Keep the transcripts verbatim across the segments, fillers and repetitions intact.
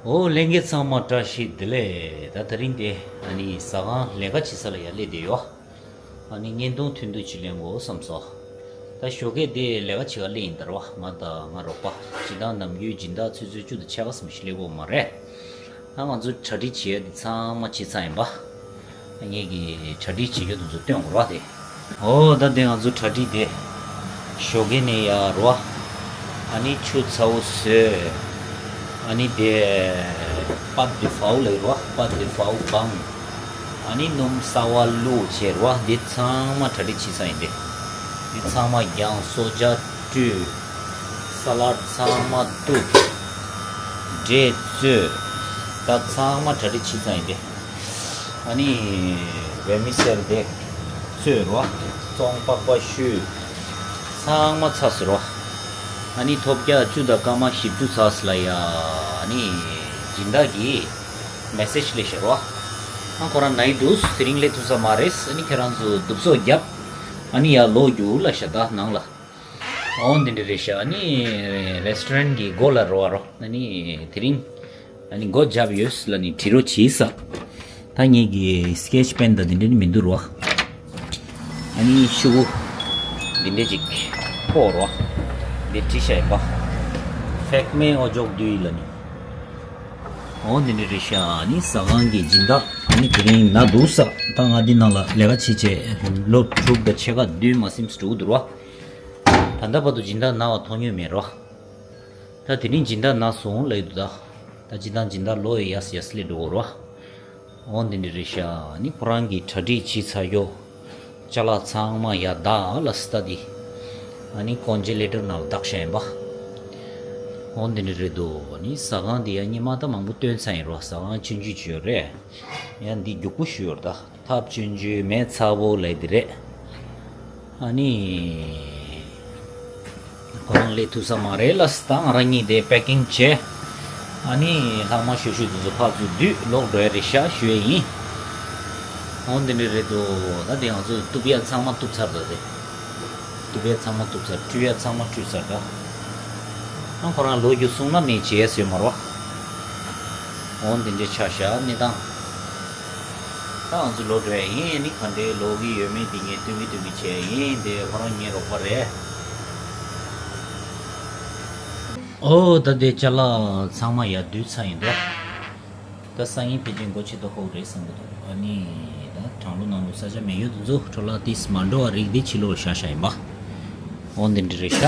ཨོ་ལྷན་རྒྱས་ཚང་མ་བཀྲ་ཤིས་བདེ་ལེགས། ད་དེ་རིང་དེ་ཨ་ནི་ཟ་ཁང་ལས་ཀ་བྱེད་ས་ལ་ཡར་སླེབས་བསྡད་ཡོད། ཨ་ནི་བརྙན་ཐུང་ཐུང་ཐུང་ཅིག་ལེན་དགོས་བསམ་སོང་། ད་ཞོགས་ཀས་དེ་ལས་ཀ་བྱེད་ག་སླེབས་ཡིན་ད་རོ། ང་དང་ང་རོགས་པ་སྤྱིར་བཏང་ནམ་རྒྱུན་སྦྱིན་བདག་ཆུ་ཚོད་བཅུ་དང་ཕྱེད་ཀ་ཙམ་ཞིག་སླེབས་ཀྱི་ཡོད་མ་རེད། ད་ང་ཚོ་གྲ་སྒྲིག་བྱེད་ཡ་དེ་ཚང་མ་བྱས་ཚར་ཡིན་པ། ངེད་ཀྱི་གྲ་སྒྲིག་བྱེད་རྒྱུ་དེ་ཚོ་སྟོན་དགོས་ར་དེ། ཨོ་ད་དེ་ང་ཚོ་གྲ་སྒྲིག་དེ། ཞོགས་ཀས་ནས་ཡར་རོ། ཨ་ནི་ཆུ་ཚ་བོ་བཟོས། ཨ་ནི་དེ། པད་དེ་ཕའུ་ལས་རོ། པད་དེ་ཕའུ་བང་། ཨ་ནི་སྣུམ་གསར་བ་བླུགས་བྱས་རོ། དེ་ཚང་མ་གྲ་སྒྲིག་བྱས་ཚར་ཡིན་དེ། དེ་ཚང་མ་རྒྱང་སོ་ཇ་བཀྲུས། ས་ལད་ཚང་མ་གཏུབས། འབྲས་བཙོས། ད་ཚང་མ་གྲ་སྒྲིག་བྱས་ཚར་ཡིན་དེ། ཨ་ནི་བེར་མི་སེལ་དེ་བཙོས་རོ། བཙོང་པགས་པ་བཤུས། ཚང་མ་ཚར་སོང་རོ། ཨ་ནི་ཐོབ་རྒྱག་བཅུ་དང་སྐར་མ་བཞི་བཅུ་ཚར་སོང་ལ་ཡ། ཨ་ནི་སྦྱིན་བདག་གིས་མེ་སེ་ཇི་སླེབས་ཤག་རོ། ཨ་ཁོ་རང་ན་ཡི་འདུག་དེ་རིང་སླེབས་ཐུབ་ས་མ་རེད། ཨ་ནི་ཁྱེད་རང་ཚོ་གདུབ་ཚོགས་རྒྱབ། ཨ་ནི་ཡར་ལོག་རྒྱུགས་ལབ་ཤག་ད་ནང་ལ། འོ་འདི་འདྲ་རེད་ཤག་ཨ་ནི་རེ་སི་ཊོ་རན་གྱི་སྒོ་ལ་རོ་བ་རོ། ཨ་ནི་དེ་རིང་ཨ་ནི་སྒོ་བརྒྱབ་ཡོད་ལབ་ནི་བྲིས་རོགས་བྱས་ས། ད་ངེད་ཀྱི་སི་ཀེ་ཆི་པེན་དང་འདི་འདྲ་ནི་མི་འདུག་རོ། ཨ་ནི་ཤུ་གུ་འདི་འདྲ་ཅིག་ཕོག་རོ། འདི་བྲིས་ཤག་ཡིན་པ། ཕེག་མེ་འོ་ཅོག་བསྡུས་ལབ་ནི། འོ་འདི་འདྲ་རེད་ཤག་ཨ་ནི་ཟ་ཁང་གི་སྦྱིན་བདག་ཨ་ནི་དེ་རིང་ན་འདུག་ས། ད་ང་འདི་ནང་ལ་ལས་ཀ་བྱེད་བྱས་ལོ་དྲུག་དང་ཕྱེད་ཀ་བསྡུས་མ་ཟིན་འགྲོ་གི་འདུག་རོ། ད་ལྟ་བར་དུ་སྦྱིན་བདག་ན་བ་མཐོང་མྱོང་མེད་རོ། ད་དེ་རིང་སྦྱིན་བདག་ན་སོང་ལབ་ཡོད་འདུག་ད་ད་སྤྱིར་བཏང་སྦྱིན་བདག་ལོ་ཡི་ཡས་ཡས་སླེབས་འགྲོ་གོ་རོ། འོ་འདི་འདྲ་རེད་ཤག་ཨ་ནི་ཁོ་རང་གིས་གྲ་སྒྲིག་བྱས་ཚར་ཡོད། ཅ་ལག་ཚང་མ་ཡར་བདག་ལ་སི་ཏ་དི། ཨ་ནི་ཀོན་ཇེ་ལེ་ཊར་ནང་ལ་བདག་བཞག་ཡིན་པ། འོ་འདི་འདྲ་རེད་འདུག་ཨ་ནི་ཟ་ཁང་འདི་ཡ་སྔོན་མ་ད་མང་པོ་སྟོན་ཚར་ཡིན་རོ། ཟ་ཁང་ཆུང་ཆུང་ཅིག་ཡོད་རེད། ཡ་འདི་རྒྱུག་པོ་ཞིག་ཡོད་རེད་ད། ཐབ་ཆུང་ཆུང་མེ་ཚ་བོ་ལབ་དེ་རེད། ཨ་ནི། ཁོ་རང་སླེབས་ཐུབ་ས་མ་རེད་ལབ་སོང་། ད་ང་རང་གཉིས་དེ་པེ་ཀིང་བྱས། ཨ་ནི་ལྷག་མ་ཞུ་ཞུ་དེ་ཚོ་ཕར་ཚུར་བསྡུས་ལོག་འགྲོ་ཡ་རེད་ཤག་ཞུ་ཡ་ཡིན། འོ་འདི་འདྲ་རེད་འདུག་ད་དེ་ང་ཚོ་གཏུབ་ཡ་ཚང་མ་གཏུབ་ཚར་འདུག་དེ། གཏུབ་ཡ་ཚང་མ་གཏུབ་ཚར། བཀྲུ་ཡ་ཚང་མ་བཀྲུས་ཚར་ད། ཨ་ཁོ་རང་ལོ་རྒྱུས་གསུངས་ན་མི་བྱེད་ཟེར་མ་རོ། འོ་འདི་འདྲ་ཆགས་ཤག་གནས་སྟངས། ད་ང་ཚོ་ལོག་འགྲོ་ཡ་ཡིན། ནི་ག་འདྲའི་ལོག་གི་ཡོད་མེད་འདི་ངས་སྟོན་གི་སྟོན་གི་བྱས་ཡིན། དེ་ཁོ་རང་ངའི་རོགས་པ་རེད། ཨོ་ད་དེ་ཅ་ལག་ཚང་མ་ཡར་བསྡུས་ཚར་ཡིན་འགྲོ། ད་སང་ཉིན་ཕལ་ཆེར་སྒོ་ཕྱེ་ཐུབ་ཀྱི་རེད་བསམ་གི་འདུག་ཨ་ནི་ད་གྲང་ལོ་ནང་ལོ་ས་ཆ་མེད་ཡོད་དུ་འཛུགས་འཕྲོ་བརླག་ཏིས་མ་འགྲོ་བ་རིགས་འདི་ཕྱི་ལོགས་བཞག་བཞག་ཡིན་པ། འོ་འདི་འདྲ་རེད་ཤག་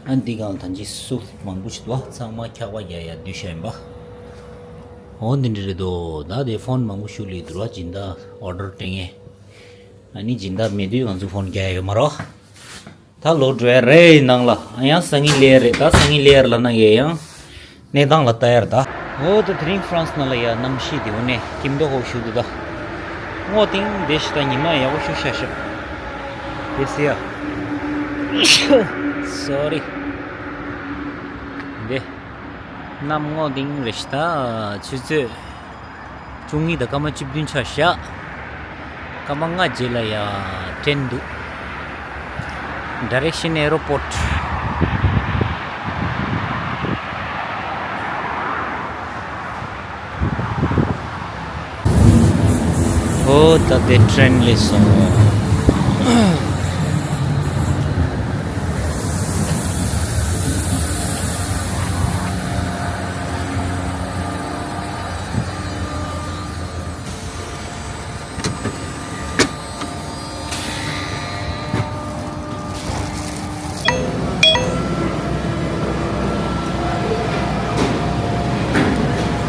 ཨ་འདི་གང་ཐང་ཅིག་སུ་མང་པོ་ཞིག་འདུག་ཚང་མ་འཁྱག་པ་རྒྱག་ཡ་བསྡུས་བཞག་ཡིན་པ། འོ་འདི་འདྲ་རེད་དོ། ད་དེ་ཕོན་མང་པོ་ཞིག་སླེབས་འདུག་ར། སྦྱིན་བདག་ཨོ་ཌར་སྤྲད་མཁན། ཨ་ནི་སྦྱིན་བདག་མེད་དུས་ང་ཚོ་ཕོན་རྒྱག་ཡ་ཡོད་མ་རོ། ད་ལོག་འགྲོ་ཡ་རེད་ནང་ལ། ཨ་ཡང་སང་ཉིན་སླེབས་རེད། ད་སང་ཉིན་སླེབས་ལབ་ན་ཡས་ཡང་གནས་སྟངས་ལ་ལྟ་ཡར་ད། འོ་ད་དེ་རིང་ཧྥ་རན་སི་ནང་ལ་ཡ་གནམ་གཤིས་དེ་འོ་ནས་སྐྱིད་མདོག་ཁ་པོ་ཞིག་འདུག་ད་སྔོ་ཏིང་དེ་ཞིག་ད་ཉི་མ་ཡག་པོ་ཞིག་ཤར་ཤག་དེ་སི་ཡ། སོ་རི། འདི། གནམ་སྔོ་ཏིང་རེད་ཤག་ད་ཆུ་ཚོད་བཅུ་གཉིས་དང་སྐར་མ་བཅུ་བདུན་ཆགས་ཤག་སྐར་མ་ལྔ་རྗེས་ལ་ཡ་ཊེན་འདུག Direction airport. ཨོ་ད་དེ་ཊེན་སླེབས་སོང་།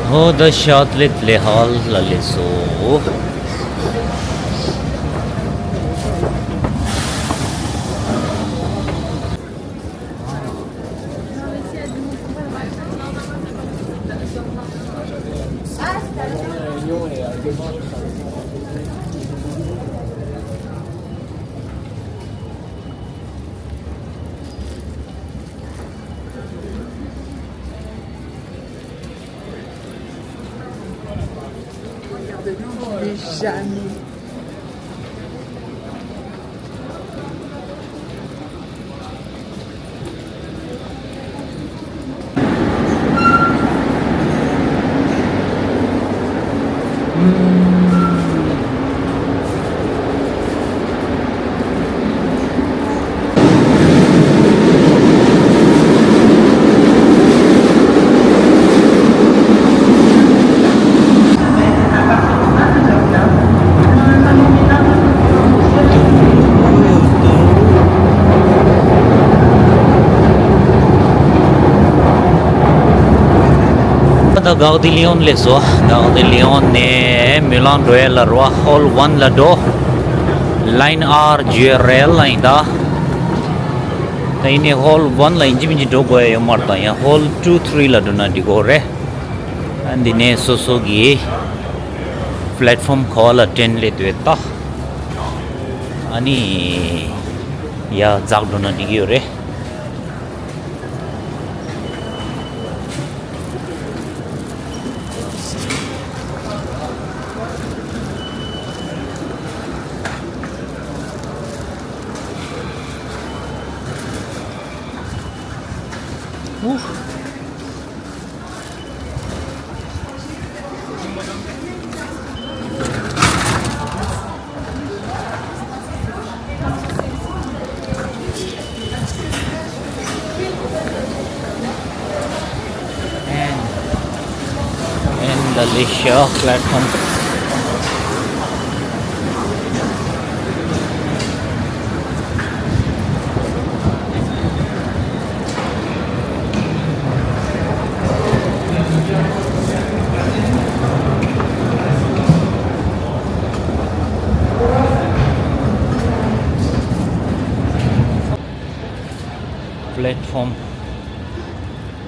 ཨོ་ད་ཤར་ཏི་ལེ་ཧལ་ལ་སླེབས་སོང་། ད་Gare de Lyon སླེབས་སོང་། Gare de Lyon ནས་མི་ལང་འགྲོ་ཡ་ལ་རེད་བ། Hall one ལ་འགྲོ། Line R བརྒྱུད་རེད་ལ་ཡིན་ད། ད་ཡིན་ནའི་Hall one ལ་ཡིན་གཅིག་མིན་གཅིག་འགྲོ་དགོས་ཡ་ཡོད་མ་རེད། ད་ཡང་Hall two three ལ་འགྲོ་ན་འགྲིག་གོ་རེད། ཨ་འདི་ནས་སོ་སོ་གི་platform ག་བ་ལ་train སླེབས་འདུག་ད། ཨ་ནི་ཡ་འཛེགས་འགྲོ་ན་འགྲིག་གི་ཡོད་རེད། And the Lisha platform. Platform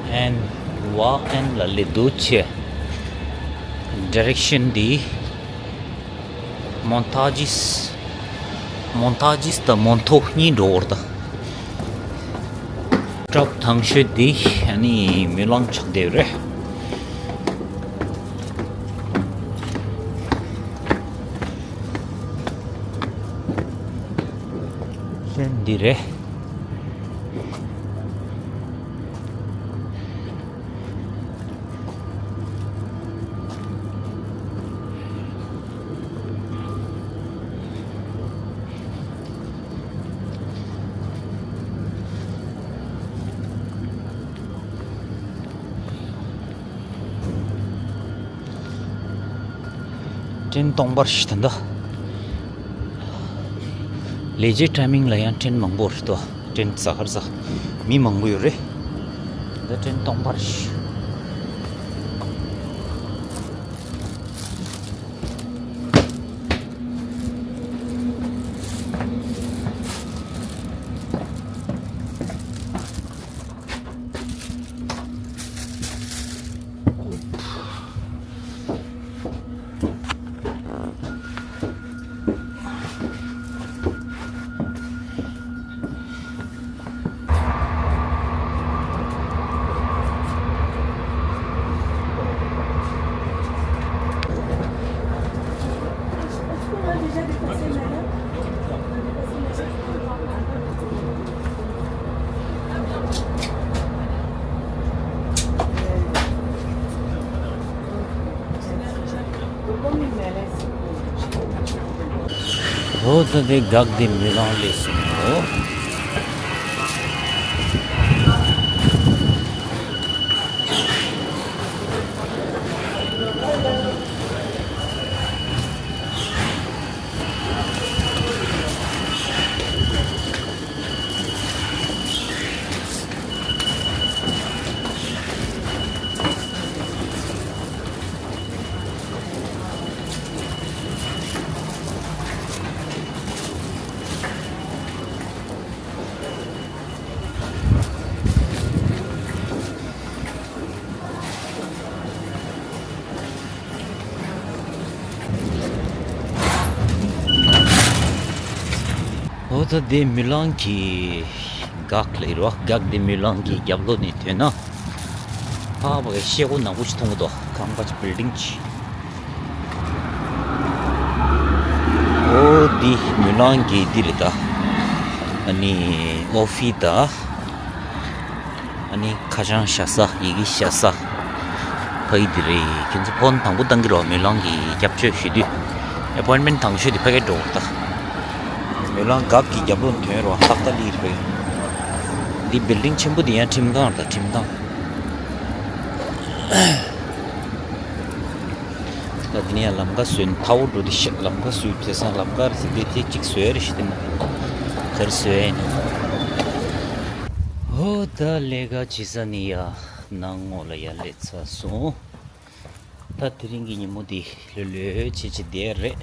N one ལ་སླེབས་འདུག་ཆེ། Direction འདི་Montargis། Montargis དང་Montaut གཉིས་འགྲོ་བར་དང་། Stop དང་ཤོས་འདི་ཨ་ནི་མི་ལང་ཆགས་བསྡད་རེད། ལན་འདི་རེད། ཊེན་སྟོང་པར་ཞིག་ད་ལྟ། ལས་བྱེད་ཊའི་མིང་ལ་ཡང་ཊེན་མང་པོ་རེད་དོ། ཊེན་ཟ་ཁར་ཟ། མི་མང་པོ་ཡོད་རེད། ད་ཊེན་སྟོང་པར་ཞིག་འོ་ད་དེ་Gare de Lyon སླེབས་སོང་ངོ་། འོ་ད་དེ་མི་ལང་གི་Gare ལ་ཡོད་རེད་བ། Gare de Lyon གི་རྒྱབ་ལོགས་ནས་ཐོན་ན། ཕ་བ་གི་ཤེལ་སྒོ་ནག་པོ་ཞིག་མཐོང་གི་འདུག་ཁང་པ་ཅིག་building ཅིག་འོ་འདི་མི་ལང་གི་འདི་རེད་ད། ཨ་ནི་ཨོ་ཕི་ད། ཨ་ནི་ཁ་བྱང་བཞག་ས། ཡི་གེ་བཞག་ས། ཕ་གི་འདི་རེད། ཁྱེད་ཚོ་ཕོན་དང་པོ་བཏང་གི་རོགས། མི་ལང་གི་རྒྱབ་ཆོས་ཞུ་དུས་appointment དང་ཤོས་དེ་ཕ་གི་འགྲོ་བར་ད། མི་ལང་Gare གི་རྒྱབ་ལོགས་ཐོན་རོགས། ལྷག་ད་ལི་རེད། འདི་building ཆེན་པོ་འདི་ཡང་ཁྲིམས་ཁང་རེད་ད། ཁྲིམས་ཁང་། ད་དེ་ནས་ཡང་ལམ་ཁ་བཟོས་ནས་ཐའོ་འགྲོ་དུས་ཤག་ལམ་ཁ་བཟོས་བྱས་ཙང་ལམ་ཁ་རེད་ཟེར་དེ་དེ་གཅིག་བཟོས་རེད་ཤི་དེ་མ་ག་རེ་བཟོས་ཡིན། ཧོ་ད་ལས་ཀ་བྱེད་ས་ནི་ཡ་ནང་ངོ་ལ་ཡ་སླེབས་ཚར་སོང་། ད་དེ་རིང་གི་ཉིན་མོ་འདི་ལྷོད་ལྷོད་བྱས་བྱས་བསྡད་རེད།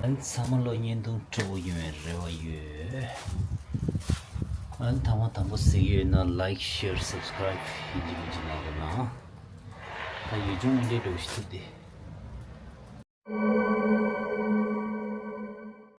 ཨ་ནི་ཚང་མ་ལོ་བརྙན་ཐུང་སྤྲོ་པོ་ཡོང་བའི་རེ་བ་ཡོད། ཨ་ནི་ཐེངས་མ་དང་པོ་གཟིགས་ཡོད་ན་like, share, subscribe ཡིན་གཅིག་མིན་གཅིག་གནང་རོགས་གནང་། ད་ཡུལ་ལྗོངས་དངོས་འབྲེལ་འགྲོ་ཞིག་ཐུབ་སྟེ།